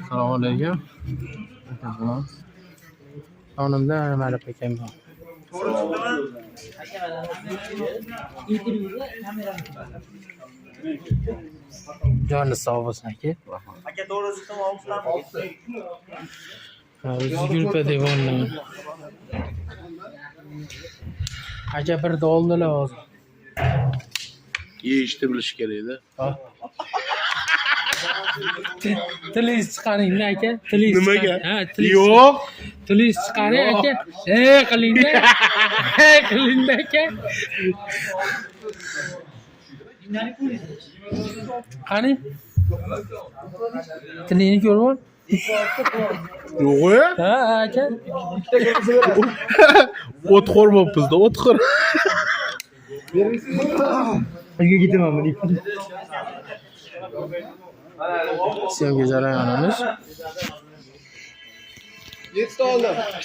Assalomu alaykum. Alaykum. Yonimda Marif akam bor. Joni sog' bo'lsin, aka. Aka, to'g'ri chiqdimi? Oltitami? Ha, biz yugurpa devonlar. Aka, bir oldilar hozir. Yeyishni bilish kerak-da. Ha. Tilingiz chiqaringda, aka. Tilingiz Nimaga? Ha, tilingiz. Yo'q. Tilingiz chiqaring, aka. E, qilingda. E, qilingda, aka. Qani? Tilingni ko'rib ol. Yo'q. Ha, aka. O'txo'r bo'libmiz-da, o'txo'r. Uyga ketaman buni. Syomka jarayonimiz. Yettita oldim.